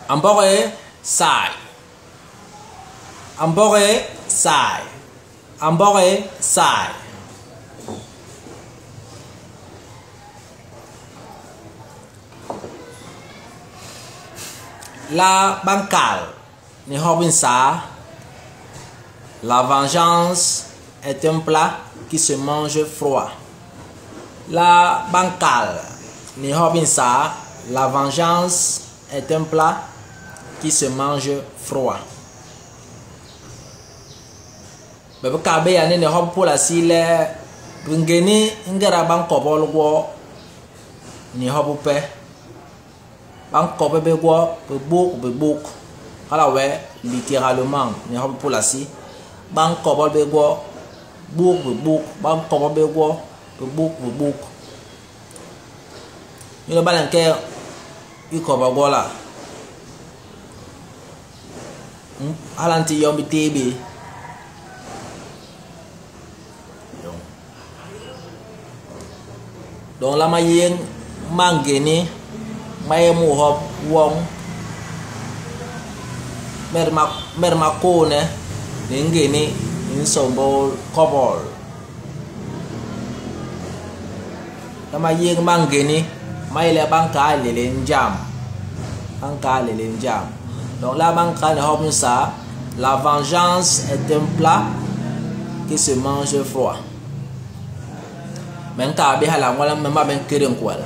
Amboge sai. Amboge sai. Amboge sai. La bankal ni hop nsaa. La vengeance est un plat qui se mange froid. La bankal ni hop nsaa. La vengeance est un plat qui se mange froid. Me bi ka be ya ni ni hop pulasi le bingeni ngera ba nkobol gwo ni hop pe. Ba nkobe be gwo be buk be buk. Hala we littéralement ni hop pulasi. Ba nkobol be gwo buk be buk. Ba nkobol be gwo be buk be buk. Ni lo ba nke ikobo gwo la. Hala nti yombi tebe. Donc la ma yeng mangeni ma ye mu hop wong mer ma mer ma kone ni ngeni nsombo kobol. La ma yeng mangeni ma ile banka lele njam. Banka lele njam. Donc la banka ne hop ça, la vengeance est un plat qui se mange froid. Men ka be hala ngwala men ma ben kere nkwala.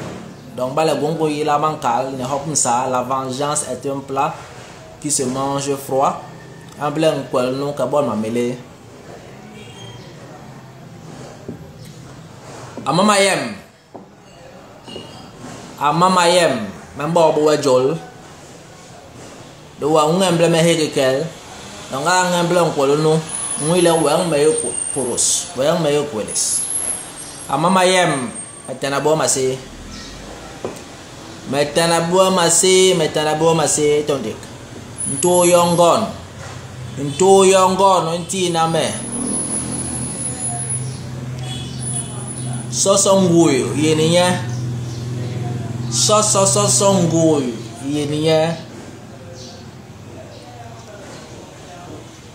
Donc bale gongo yila banka ne hop ça, la vengeance est un plat qui se mange froid. En plein nkwala non ka bon ma mele. Amama yem. Amama yem men bo bo jol. Do wa ngemble me hegekel. Donc a ngemble nkwala no ngwile wa me koros. Wa me kweles. Amama yem metana bo mase. Metana bo mase, metana bo mase tondik. Nto yongon. Nto yongon nti na me. Soso nguyo yeninya. Soso soso nguyo yeninya.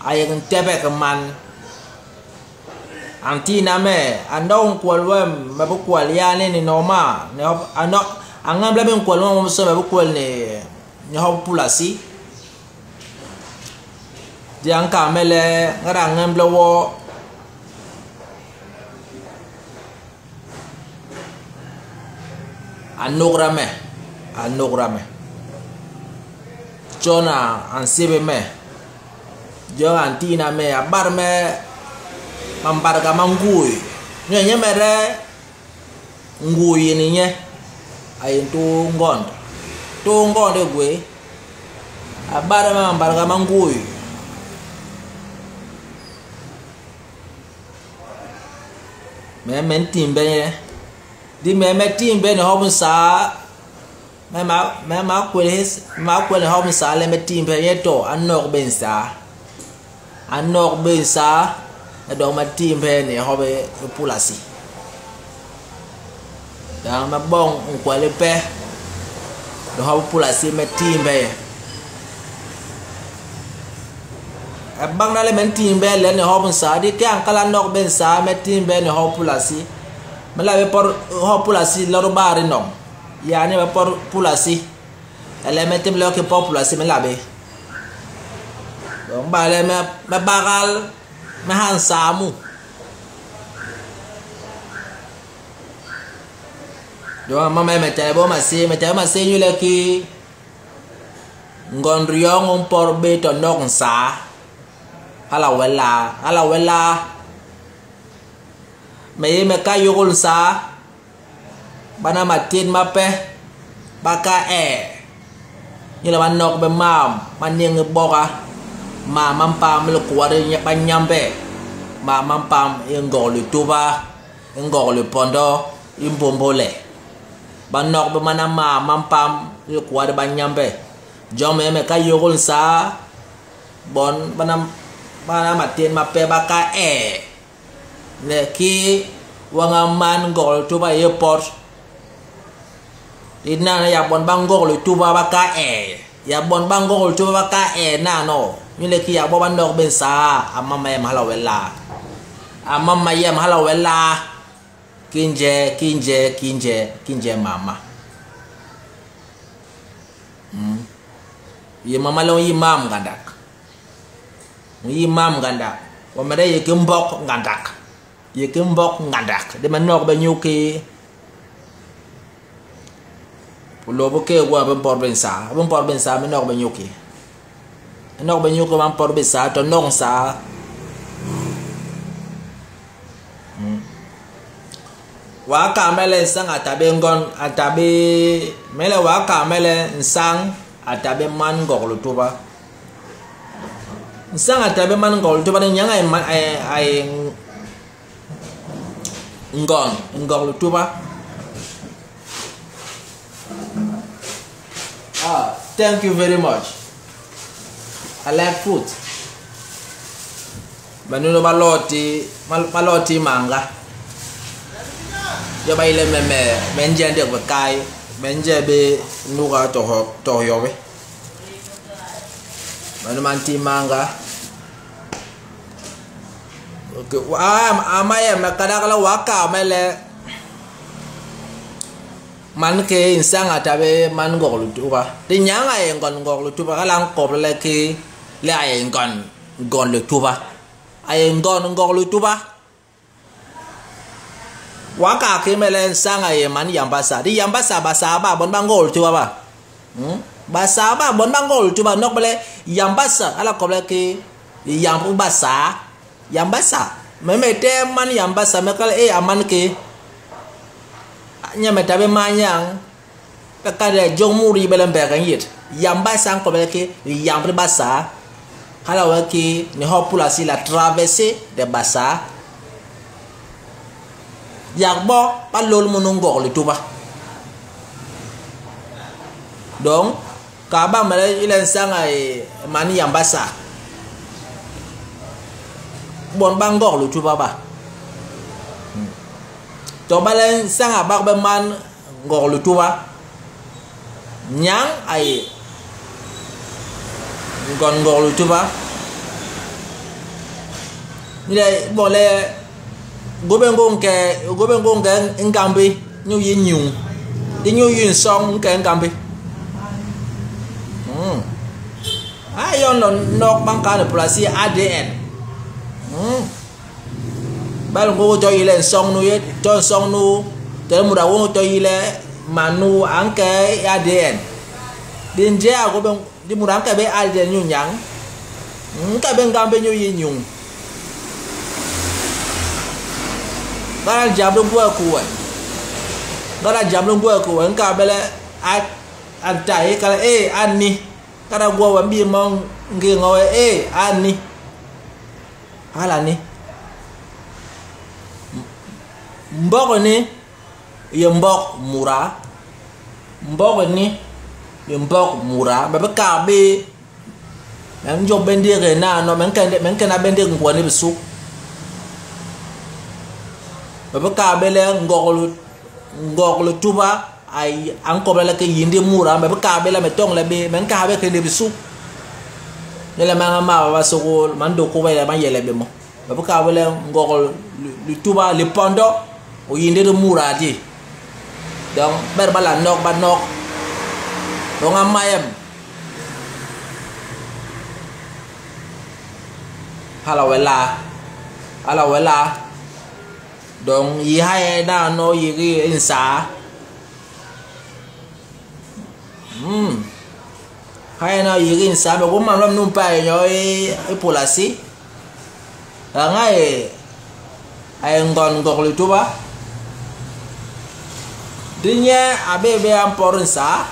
Ayen tebe man. Anti na me ando nkwalwem me bu kwal ya ni ni normal ne hop ano angamble me nkwalwem mo so me bu kwal ni ni hop pulasi di anka mele ngara ngamble wo anograme anograme jona ansebe me jo anti na me abar me mambarga mangui nye nye mere ngui ni nye ayin tu ngond tu ngond gwe abara mambarga mangui me men timbe nye di me me timbe ni hobun sa me ma kwele ma kwele hobun sa le me timbe nye to anok ben sa anok ben sa. Donc ma timbe ni hobe pulasi. Donc ma bon nkwale pe. Do hobe pulasi me timbe. E bang na le men timbe le ni hobe sa di ke ankala nok ben sa me timbe ni hobe pulasi. Me la be por hobe pulasi lo bari nom. Ya ni be por pulasi. Ele me timbe le ke por pulasi me la be. Donc ba le me me bagal me han samu. Do mama me te bo ma se me te ma se nyule ki ngondriong on por be to nok nsa. Ala wela, ala wela. Me ye me ka yogol nsa. Bana ma tin ma pe baka e. Nyule ma nok be mam, ma ning boka. Ma mampam le kware nya pa nyambe. Ma mampam ngol le tuba, ngol le pondo, imbombole. Ba nok be mana ma mampam le kware ba nyambe. Jome me ka yogol sa bon bana bana matin ma pe ba ka e. Le ki wanga man ngol tuba ye port. Dina ya bon ba ngol le tuba ba ka e. Yak bon ba ngôgôl tuba ba ka ee nano, inyule ki yak bo ba nok bé nsaa. A mam ma yem hala wee laa? A mam ma yem hala wee laa? Kinje, kinje, kinje, kinje mama. Ye mama le u yi mam ngandak. U yi mam ngandak. Wemede yé ki mbok ngandak. Yé ki mbok ngandak. Di me nok bé nyu ki lo bo ke gwa be mpot be nsaa. Be mpot be nsaa me nok bé nyu ki. Me nok bé nyu ki ba mpot be nsaa to nok nsaa. Wa ka me le nsañ a ta bé ngon a ta bé me le wa ka me le nsañ a ta bé man ngok lutuba. Nsañ a ta bé man ngok lutuba ni nyañ a yé ngon ngok lutuba. Ah, thank you very much. I like fruit. Banunu ba loti ba loti manga. Yo ba ile me me me nje ndek be kai me nje be nuga to to yobe. Banu man ti manga. Okay, wa amaye me kadakala wa ka mele man ke nsang atabe man ngok lutuba. Di nyanga ye ngon ngok lutuba kala ngop le ke le aye ngon ngon lutuba. Aye ngon ngok lutuba. Wa ka ke mele nsang aye man yambasa. Di yambasa basa ba bon ba ngok lutuba ba. Basa ba bon ba ngok lutuba nok bele yambasa ala ko le ke yambu basa. Yambasa. Meme te man yambasa me kala e aman ke nya me tabe manyang ka de jong muri bele mbere yit yambasa ko bele ke yambu basa hala wa ke ni hopula si la traversée de basa yakbo pa lol mo ngok le tuba donc ka ba mele ile nsanga e mani yambasa bon ba ngok le tuba ba to balen sanga ba be man ngok le tuba nyang ay ngon ngok le tuba ni le bon le gobe ngonke gobe ngonke ngambe nyu yin nyung di nyu yin song nke ngambe ayon no nok bangka ne plasi ADN bal ngo to ile song nu ye to song nu te mura wo to ile manu anke ADN din je a go ben di mura anke be ADN nyu nyang nka be ngambe nyu yin nyung gara jablo bu ku we gara jablo bu ku we nka bele a antai kala e ani kara go wa bi mo ngi ngo e ani hala ni mbok ni ye mbok mura mbok ni ye mbok mura ba ka be men jo bendere na no men ken na bendere ngwa ni bisu ba ka be le ngok lu tuba ay an ko le ke yinde mura ba ka be le me tong le be men ka be ke ni bisu ne le ma ma ba so ko man do ko ba ma yele be mo ba ka be le ngok lu tuba le pondo o yinde de mura di donc ber bala nok ba nok donc amayem hala wela donc yi haye na no yi ri insa haye na yi ri insa me ko man lam num pa yo e polasi ngai ay ngon ngok lu tuba dinya abebe am porinsa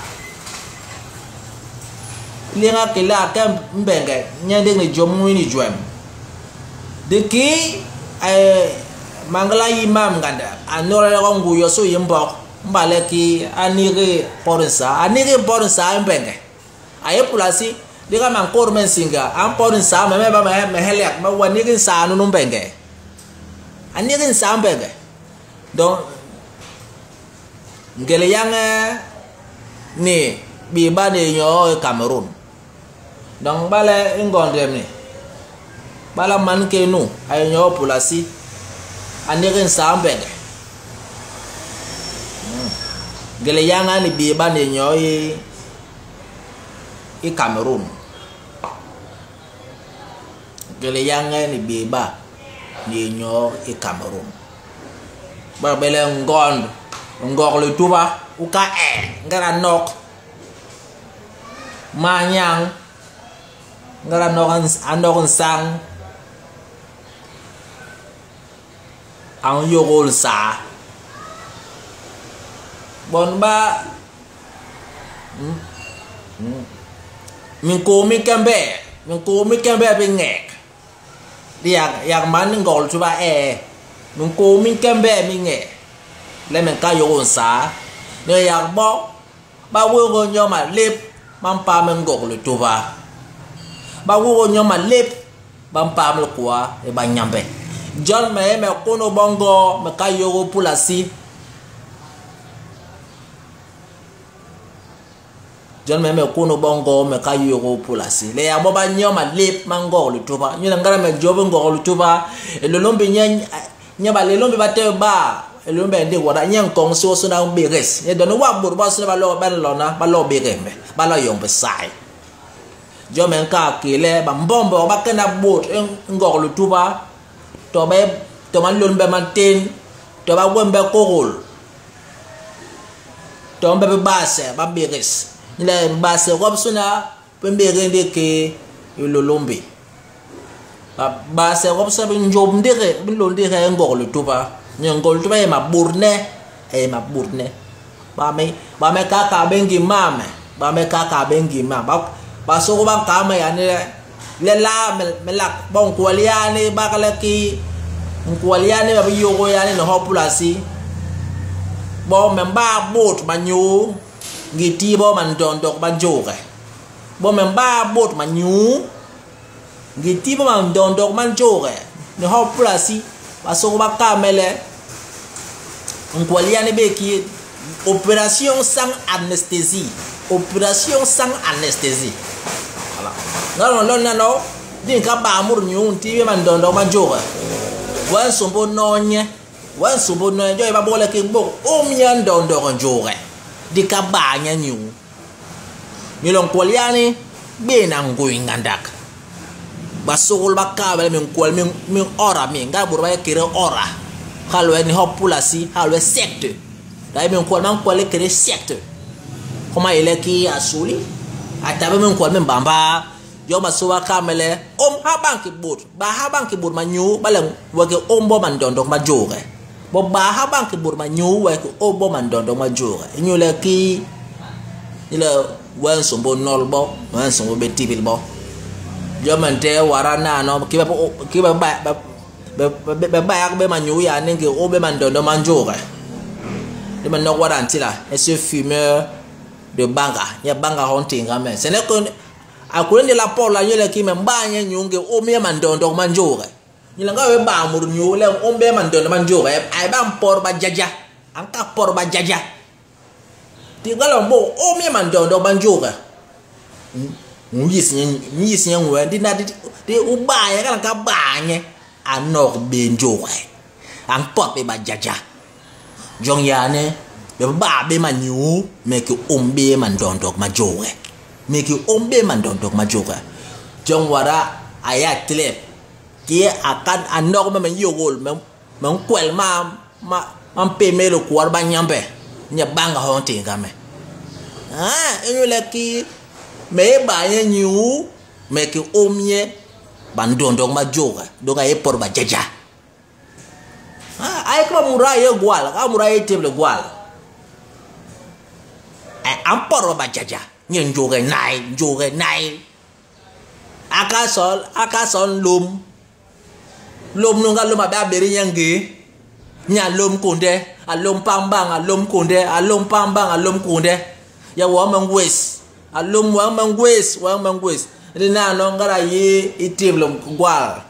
linga kila ke mbenge nyende ni jomu ni juem deki ay mangla imam ganda anora ko nguyo so yimbok mbale ki anire porinsa anire porinsa mbenge aye pulasi diga man kor men singa am porinsa me ba me helek ma wanire sa nu mbenge anire sa mbenge donc ngele yang ni Bi ba ne nyoo e Cameroun. Donc bale ngondem ni. Bala man ke nu ay nyoo pulasi. Anere nsambege. Gele yanga ni bi ba ne nyoo e e Cameroun. Gele yanga ni bi ba ne nyoo e Cameroun. Ba bele ngond ngor le tuba uka e ngara nok ma nyang ngara nok anok nsang ang yogol sa bon ba min ko mi kembe min ko mi kembe bi ngek yak yak man ngol tuba e min ko mi kembe mi ngek le men ka yogol sa ne yak bo ba wo go nyoma lep man pa men ngok le tuba ba wo go nyoma lep ba pa mel kwa e ba nyambe John me me kono bongo me ka yogo pulasi John me me kono bongo me ka yogo pulasi le ya bo ba nyoma lep man ngok le tuba nyela ngara me job ngok le tuba e lo lombe nya nya ba le lombe ba te ba e lo lombe ndi wara nya nkong so so na beres e do no wa bur ba so ba lo ba lo na ba lo bere me ba lo yong be sai jo men ka kele ba mbombo ba kena bot ngok le tuba to be to man lon be man ten to ba wembe kogol to mbe be base ba beres le base rob suna pe mbere ndeke lolombe ba base rob sa be njob ndere be lon ndere ngok le tuba ngol tuba e ma burne ba me kaka bengi mame ba me kaka bengi ma ba so ba ka me ya ne le la me la bon kwaliane ba kala ki nkwaliane ba yogo ya ne no hopulasi bo me ba bot manyu ngiti bo man dondok ba joge bo me ba bot manyu ngiti bo man dondok man joge ne hopulasi ba so ba ka mele nkwaliane be ki opération sans anesthésie opération sans anesthésie. Voilà. Non non non non din ka ba mur nyu ti man dondok man joge wan sombo nonye wan sombo nonye jo ba bole ke bo o mi ndondok joge di ka ba nya nyu mi lon kwaliane be na ngui ngandak ba sogol ba ka ba min kwal min ora mi nga bur ba kere ora halwe ni hopulasi halwe secte dai min kwal man kwal kere secte koma ile ki asuli atabe min kwal min bamba yo ma so ka mele om ha banki bot ba ha banki bot ma nyu ba le wake ombo man dondok ma joge bo ba ha banki bot ma nyu wake ombo man dondok ma joge nyu le ki ile wen sombo nol bo wen sombo be tibil bo yo man te wara na no ki ba ba ba ba be ma nyu ya ne ke o be man dondok ma joge de man no wara ntila et ce fumeur de banga ya banga hunting amen ce n'est que akule la por la nyele ki me mbanye nyunge o me man dondok man joge nyela nga we ba mur nyu le o be man dondok man joge ay ba por ba jaja an ka por ba jaja ti ngalo bo o me man dondok man joge nyi sin we di na di u ba ya ka ba nye anok be njoge an por be ba jaja jong ya ne be ba be man nyu me ki ombe man dondok man joge me ki ombe man dondok ma joga jong wara aya tlep ki akan anok me yogol me nkwel ma ma pe me lo kwar ba nyambe nya banga honte ngame ah enyo le ki me ba nye nyu me ki omye ban dondok ma joga donc ay por ba jaja ah ay ko muraye gwal ka muraye teble gwal ay am por ba jaja nye njoge nai aka sol lom lom nunga lom ba beri nyange nya lom konde a lom pambang a lom konde a lom pambang a lom konde ya wa mangwes a lom wa mangwes ni na no ngara ye itib lom gwal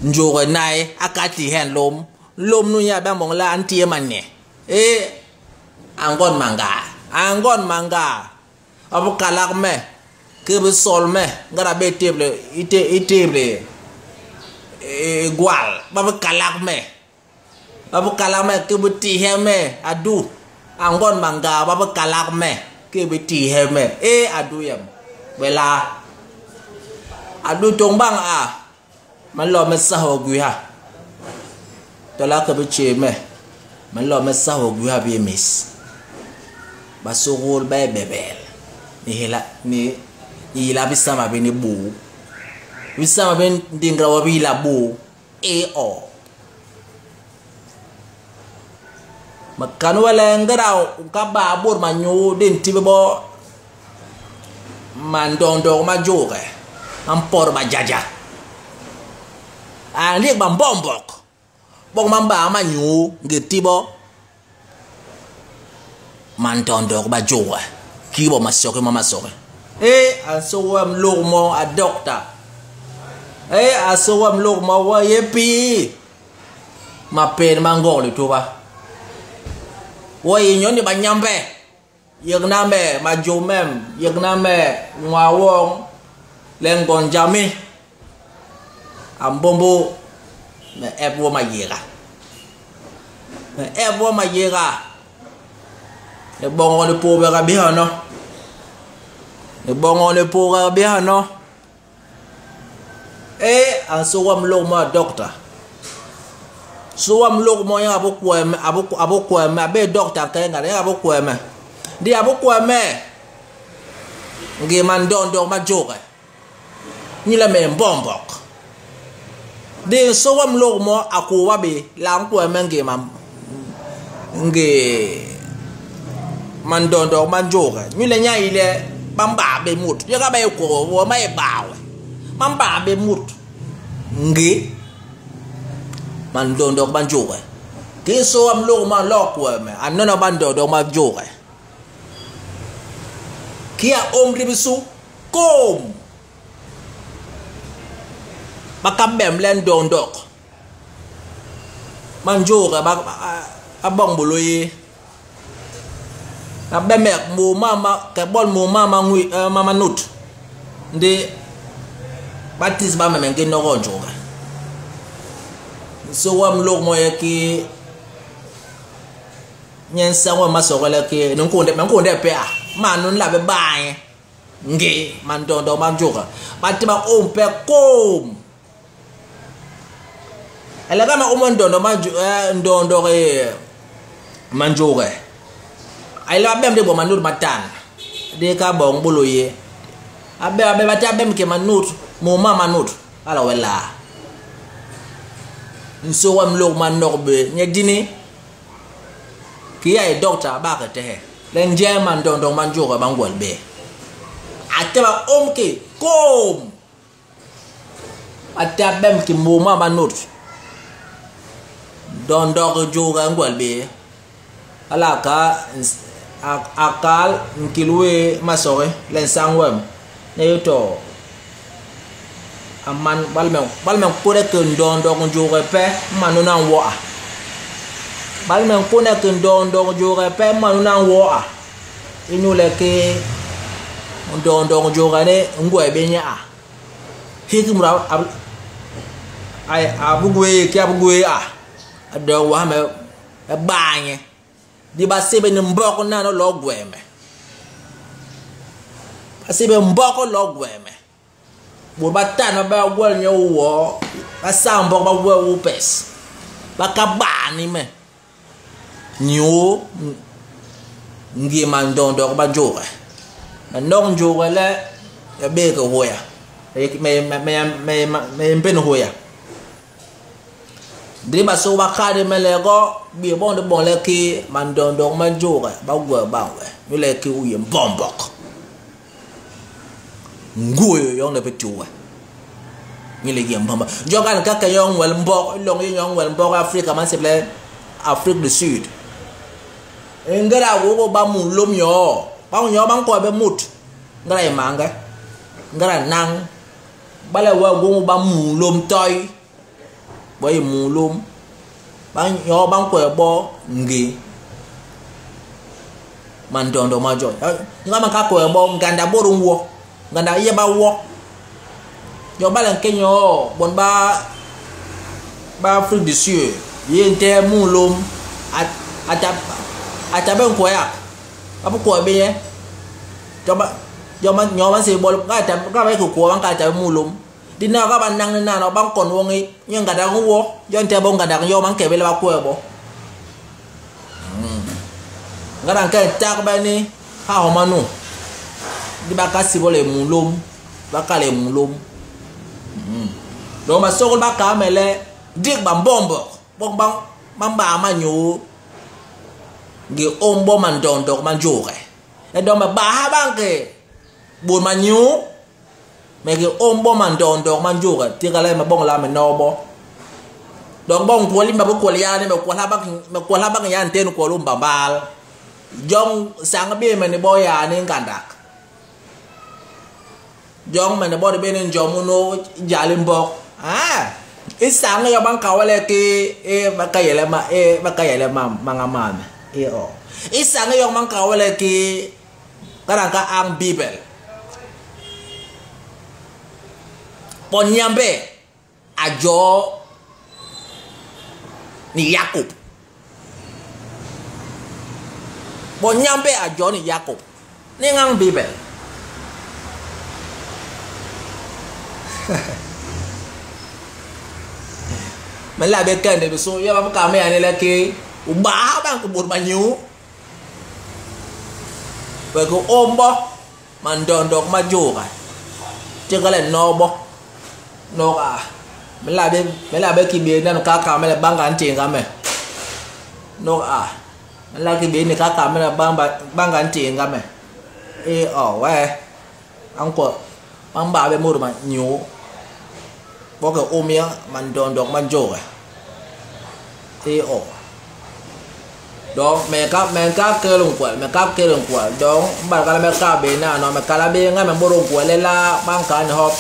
njoge nai akati hen lom lom nu ya ba mong la antie manne e angon manga A ngon manga ba bi kalak me ke bi sol me ngéda a bé i téble i téble i gwal ba bi kalak me ba bi kalak me ke bi tiihe me adu a ngon manga ba bi kalak me ke bi tiihe me e adu yem bela adu tong bang a me nlo me saho gwiha tola ke bi tjé me me nlo me saho gwiha bi mis basôgôl ba yé bebel ni hela ni yila bisama bi ni bôô bisama bi ndingra wa bi yila bôô e o ma kan wala ngara ka ba bor ma nyu din tibe bo ma ndong ma joge am por ba jaja a liek ba mbombok bok ma ba ma nyu ngi tibo ma ndong ba joge ki bo ma soke ma soke e a so wam log mo a doctor e a so wam log mo wa ye pi ma pen ma ngok le tuba wo yi nyoni ba nyambe yek na me ma jo mem yek na me nwa wong le ngon jami ambombo me ep wo ma yera me ep wo ma yera e bongo le po ba bi hono e bongo le po ba bi hono e an so wam log mo doctor so wam log mo ya abo ko me abo ko me abe doctor ka nga ya abo ko me di abo ko me ngi man don don ma joge ni la me mbombok di so wam log mo akwa be la ko me ngi man ngi man don don man joge ni le nya ile bamba be mut ya ka be ko wo ma e bawe bamba be mut ngi man don don man joge ki so am log ma lo ko me anona ban don don ma joge ki a omri bisu kom ba ka bem len don dok man joge ba a bong bolo ye a bemek mo mama ke bol mo mama ngui mama nut ndi batis ba me ngi no joge so wam log mo ye ki nyen sa wa ma so le ki no ko de me ko de pe a ma no la be ba ye ngi man don don man joge ba ti ba o pe kom ele ka ma o mon don don ma don don e man joge ay la bem de bo manut matan de ka bong bolo ye abe abe ba ta bem ke manut mo ma manut ala wala nso wam log man norbe nye dini ki ay doctor ba ka te len je man don don man joge ba ngol be ateba omke kom ata bem ke mo ma manut don don joge ngol be ala ka akal nkilwe masore len sangwem ne yoto aman balmen kone ke ndon don joge pe manu na wo a balmen kone ke ndon don joge pe manu na wo a inu le ke ndon don joge ne ngwe be nya a hikimra ay abugwe ki abugwe a do wa me baanye di ba sebe ni mboko na no lo gweme ba sebe mboko lo gweme bo ba tano ba gwel nyo wo ba sa mboko ba gwe wo pes ba ka ba ni me nyo ngi man don do ba joge ma non joge le ya be ko hoya me me me me mpen hoya di ba so ba ka de me le go bi bon de bon le ki man don don man joge ba gwe ba we mi le ki u ye mbombok nguyo yon le petuwe mi le ye mbomba joga ka ka yon wel mbok long yon wel mbok Afrique man c'est le Afrique du Sud ngara wo ba mu lom yo ba yo ba ko be mut ngara e manga ngara nang ba le wa go ba mu lom toy bo ye mu lom ba yo ba ko bo ngi Mandondo ma jo. Nga man ka ko bo nganda boru wo. Nganda ye ba wo. Yo ba len kenyo bon ba ba Afrique du Sud. Ye nte mu lom at ata ata ben ko ya. Abu ko be ye. Jo ba jo man nyo man se bol ka ta ka ba ko ko ban ka ta mu lom. Di na ka ban nang na no ban kon wo ngi nyo nganda wo. Jo nte bo nganda yo man ke be la ko bo. Ngara nke tak ba ni ha ho manu. Di ba ka si bo le mu lom. Ba ka le mu lom. Do ma sokol ba ka mele dik ba mbombo. Bong bang bang ba ma nyu. Gi ombo man don dok man jore. E do ma ba ha bang ke. Bu ma nyu. Me gi ombo man don dok man jore. Ti ka le ma bong la me no bo. Donc bon ko limba ko ya ne me ko la bang me ko la bang ya nten ko lu mbambal. Jong sang be me ne bo ya ne ngandak. Jong me ne bo de be ne njomu no jali mbok. Ah, e sang ya bang ka wale ke e ba ka yele ma e ba ka yele ma manga ma e o. E sang ya bang ka wale ke karang ka ang Bible. Ponyambe ajo ni Jacob. Bonyambe ajo ni Jacob. Ni ngang Bible. Men la be kan de so ya ba ka me ani la ke uba bang ko bur banyu. Ba ko ombo man don dok ma jo ka. Che ka le no bo. No ka. Men la be ki be na ka ka me le bang kan tin ka me. No a. Men la ki be ni ka ka me le bang bang kan tin ka me. E o we. Ang ko bang ba be mo ma nyu. Bo ke o mi man don dok man jo ka. E o. Donc me ka ke lung kwa, me ka ke lung kwa. Donc ba ka me ka be na no me ka la be nga me bo ro kwa le la bang kan hop.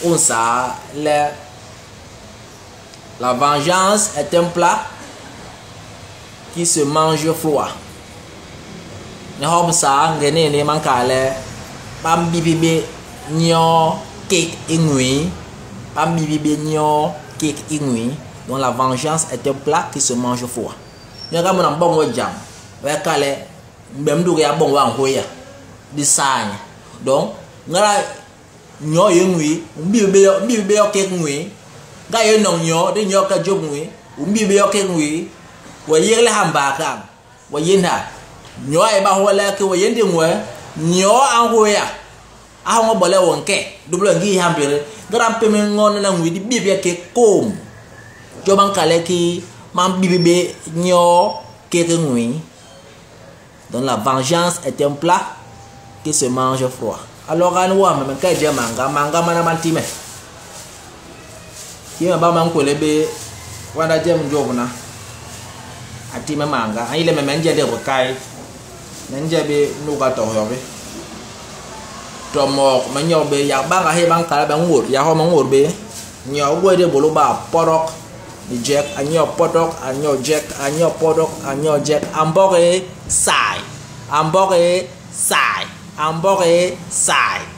Un sa le. La vengeance est un plat qui se mange froid. Ne hom sa ngene ne man ka le pam bibi nyo cake ingui pam bibi nyo cake ingui. Donc la vengeance est un plat qui se mange froid. Ne ka mon bon wo jam. We ka le mbem du ya bon wa hoya. Di sa. Donc ngara nyo ingui mbi be yo cake ngui. Ga ye nong nyo de nyo ka job ngui umbi be yo ke ngui wa yegle hamba ka wa yenda nyo e ba hola ke wa yende ngwe nyo an hoya a ho bole wonke dublo ngi hambere garam pe me ngon na ngui di bi be ke kom jo ban kale ki man bi be nyo ke ke ngui. Donc la vengeance est un plat qui se mange froid. Alors an wa me ka je manga manga mana mantime. Ki ba man ko lebe wanda jem jobna ati me manga ai le me menje de ko kai menje be nu ka to yo be to mo me nyo be ya ba ga he ban ka ba ngur ya ho ma ngur be nyo gwe de bolo ba porok ni jack anyo podok anyo jack anyo podok anyo jack amboge sai amboge sai amboge sai.